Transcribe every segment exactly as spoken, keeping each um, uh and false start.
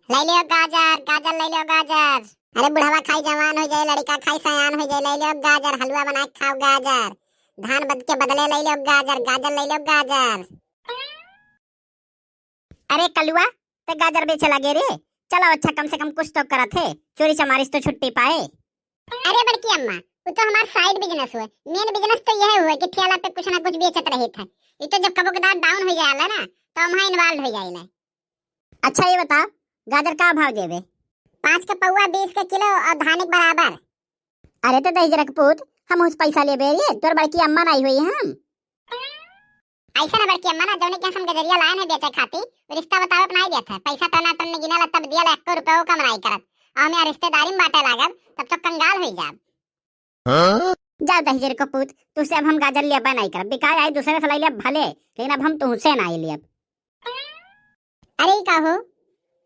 ले लियो गाजर, गाजर ले लियो गाजर। अरे बुढ़वा खाई जवान हो जाए, लड़का खाई सयान हो जाए, ले लियो गाजर, हलवा बना के खाओ गाजर। धान बद के बदले ले लियो गाजर, गाजर ले लियो गाजर। अरे कलुआ, ते गाजर बेचे लागे रे? चलो अच्छा, कम से कम कुछ तो करत है, चोरी चमारी से तो छुट्टी पाए। अरे बड़की अम्मा, वो तो हमार side business हुए, main business तो यह हुए कि ठेला पे कुछ ना कुछ बेचत रहित है। ये तो जब कबो कदार down हो जाला ना, तो हम involve हो जाइला। अच्छा ये बताओ, गाजर का भाव देबे? पाँच के पौआ, बीस के किलो और धान एक बराबर। अरे तो दहिजरा के पूत, हम उस पैसा लेबे रे, तोर बड़की अम्मा नाई हुई हम। ऐसा ना बड़की अम्मा ना, जौने के हम गजरिया लायन है बेचे खातिर, रिश्ता बतावे अपनाई देत है। पैसा टना टन गिनल तब दियल, एको रुपयो कम नाई करत। और हमें रिश्तेदारी में बांटे लागब, तब तो कंगाल हो जाब। हाँ? जा दहिजर को पूत, तुझसे अब हम गाजर लिया नाई करब, बिकाए आई दूसरे से ले लिया भले, लेकिन अब हम तुझसे नाई लियब। अरे ई का हो,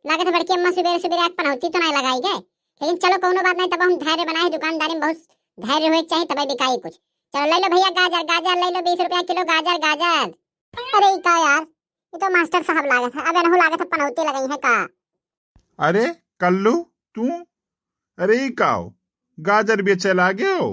लागत है बड़की अम्मा सुबेरे सुबेरे आके पनौती तो नाई लगाई गए, लेकिन चलो कौनो बात नाई, तब हम धैर्य बनाए, दुकानदारी में बहुत धैर्य हुए के चाहिए, तबे बिकाई कुछ। चलो ले लो भैया गाजर, गाजर ले लो, बीस रुपया किलो गाजर, गाजर। अरे ई का यार, ये तो मास्टर साहब लागत है, अब एनहु लागत है पनौती लगाई है का? अरे कल्लू, तू? अरे ई का हो, गाजर बेचे लागे हो?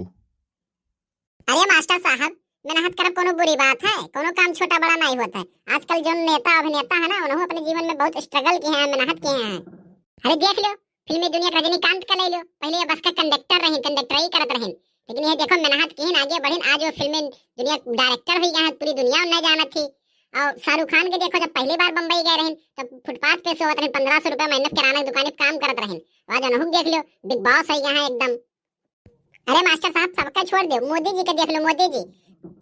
अरे मास्टर साहब, मेहनत करब कोनो बुरी बात है? कोनो काम छोटा बड़ा नाई होत है। आजकल जो नेता अभिनेता है ना, उन्होंने अपने जीवन में बहुत struggle किए हैं, मेहनत किए हैं। अरे देख लो, फिल्मी दुनिया के रजनीकांत का ले लो, पहले ये बस का कंडक्टर रही, कंडक्टरी करत रही, लेकिन ये देखो मेहनत किहिन, आगे बढ़िन, आज वो फिल्मी दुनिया director हुई गए हैं, पूरी दुनिया उन्हें जानत थी। और शाहरुख खान के देखो, जब पहली बार बम्बई गए रहिन, तब फुटपाथ पे सोवत रहिन, पन्द्रह सौ रुपया महीने किराना की दुकान पे काम करत रहिन। आज उन्हों देख लो, big boss हुई गए हैं एकदम। अरे मास्टर साहब, सबका छोड़ दो, मोदी जी के देख लो, मोदी जी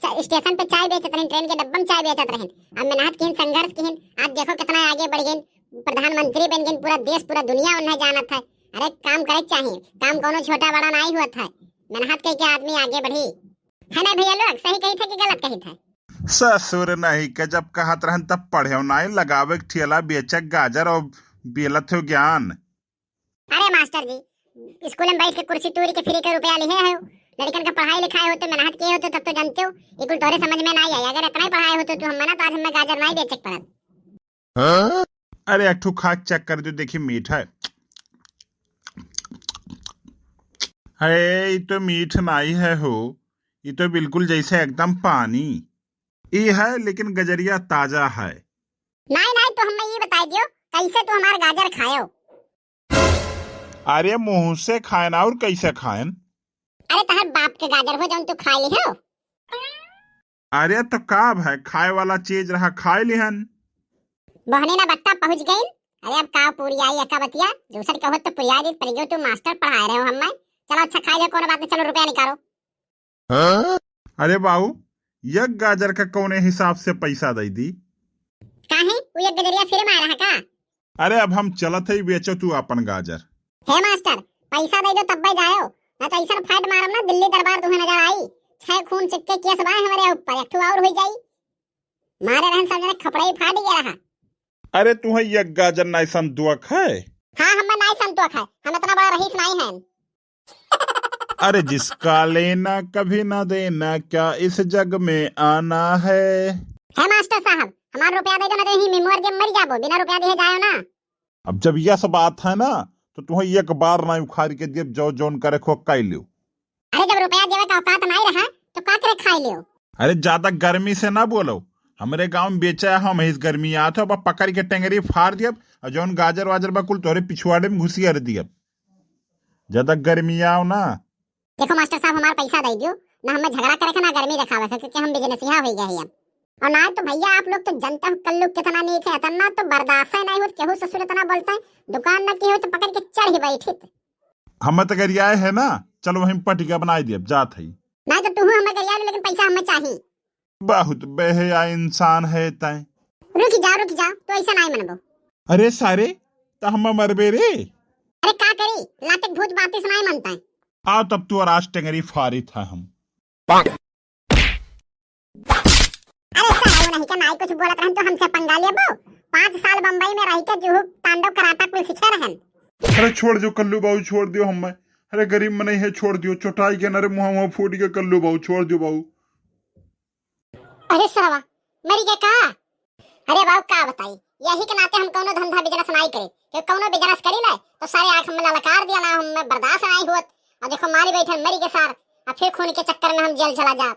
च-, स्टेशन पे चाय बेचत रहिन, ट्रेन के डब्बा में चाय बेचत रहिन, अब मेहनत किहिन, संघर्ष किहिन, आज देखो कितना आगे बढ़ गए, प्रधानमंत्री बन गए, पूरा देश पूरा दुनिया उन्हें जानत है। अरे काम करे के चाहिए, काम कोनो छोटा बड़ा नाई होत है, मेहनत करके आदमी आगे बढ़ी। है ना भैया लोग, सही कही थे कि गलत कही थे? ससुर नहीं के जब कहत रहन तब पढ़े नाई, लगावे के ठेला, बेचे गाजर और बेलत हो ज्ञान। अरे मास्टर जी, स्कूल में बैठ के कुर्सी तूरी के फ्री के रुपया लिहे हो, लड़कन का पढ़ाई लिखाई होते, मेहनत किए होते, तब तो जानते हो, ये कुल तोरे समझ में ना आई। अगर इतना ही पढ़ाई होते तो हम ना, तो आज हमें गाजर ना ही बेचे के पड़त। हाँ? अरे एक ठो खा के check कर दो, देखी मीठ है। अरे ये तो मीठ नाई है हो, ये तो बिल्कुल जैसे एकदम पानी। ये है लेकिन गजरिया ताजा है। नाई नाई, तो हमें ये बताई दियो, कैसे तू हमार गाजर खायो? अरे मुंह से खाएन और कैसे खाएन? अरे तहर बाप के गाजर हो जौन तू खाए लिहो। अरे तो का भाई, खाए वाला चीज रहा, खाए लिहन। बहनी ना बट्टा पहुंच गई। अरे अब का पूरी आई एका बतिया, दूसर के हो तो पुरिया दी, पर जो तू मास्टर पढ़ाए रहे हो हमें। चलो अच्छा खाए लिहो, कोनो बात नहीं, चलो रुपया निकालो। हाँ? अरे बाऊ, एक गाजर का कौने हिसाब से पैसा दे दी? काहे? वो एक गजरिया फिर में आ रहा का? अरे अब हम चलत है, बेचो तू अपन गाजर। हे मास्टर, पैसा दे दो तब्बे जायो, ना तो ऐसा फाट मारब ना दिल्ली दरबार तुम्हें नजर आई। छह खून चक्के केस बा हमारे ऊपर, एक ठो और हो जाई। मारे रहन सब जने खपड़े ही फाट गया रहा। अरे तू है एक गाजर नाई संतुआ खाए? हाँ, हम नाई संतुआ खाए, हम इतना बड़ा रईस नाई हैं। अरे जिसका लेना कभी ना देना, क्या इस जग में आना है। हे मास्टर साहब, हमार रुपया दे दो, ना तो यही में मर के मर जाबो, बिना रुपया दिए जाओ ना। अब जब यस बात है ना, तो तुम्हें एक बार ना उखाड़ के दिए, जो जौन करे खो काई लियो। अरे जब रुपया देवे का औकात नहीं रहा, तो का करे खाई लियो। अरे ज्यादा गर्मी से ना बोलो, हमरे गांव में बेचा है, हम इस गर्मी आत हो, अब पकड़ के टेंगरी फाड़ दियब, और जौन गाजर वाजर बा कुल तोरे पिछवाड़े में घुसिया दियब। ज्यादा गर्मी आओ ना। देखो मास्टर साहब, हमार पैसा दे दियो, ना हमें झगड़ा करे के, ना गर्मी देखावे के, क्योंकि हम बिजनेसिया हो गए हैं। और ना तो भैया, आप लोग तो जनता हो, कल्लू कितना नीक है, इतना तो बर्दाश्त ही नहीं होत, केहू ससुर इतना बोलता है, दुकान ना की हो तो पकड़ के चढ़ ही बैठित। हम तो गरियाए है ना, चलो वहीं पट के बनाई दियब, जात है। नहीं तो तू हमें गरिया लो, लेकिन पैसा हमें चाहिए। बहुत बेहया इंसान है तैं। रुक जा, रुक जा, तो ऐसा नहीं मनबो। अरे सारे, तो हम मरबे रे। अरे का करी, लाते भूत बाती से नहीं मनता है। आओ तब तू और आज टेंगरी फारी था हम। अरे सारे, वो नहीं के नाई कुछ बोलत रहन तो हमसे पंगा लेबो। पाँच साल बम्बई में रह के जुहू तांडव कराटा कुल सीखे रहन। अरे छोड़ दियो कल्लू बाबू, छोड़ दियो हमें। अरे गरीब मनई है, छोड़ दियो, चोटाई के ना रे, मुँह मुँह फूट के कल्लू बाबू, छोड़ दियो बाबू। अरे सरवा, मरी गए का? अरे बाबू का बताई, यही के नाते हम कौनो धंधा बिजनेस नाई करे, तो कौनो बिजनेस करी ले तो सारे आँख में ललकार दिया ना, हमें बर्दाश्त नाहीं होत। और देखो मारी बैठन मरी के सार, अब फिर खून के चक्कर में हम जेल चला जाब।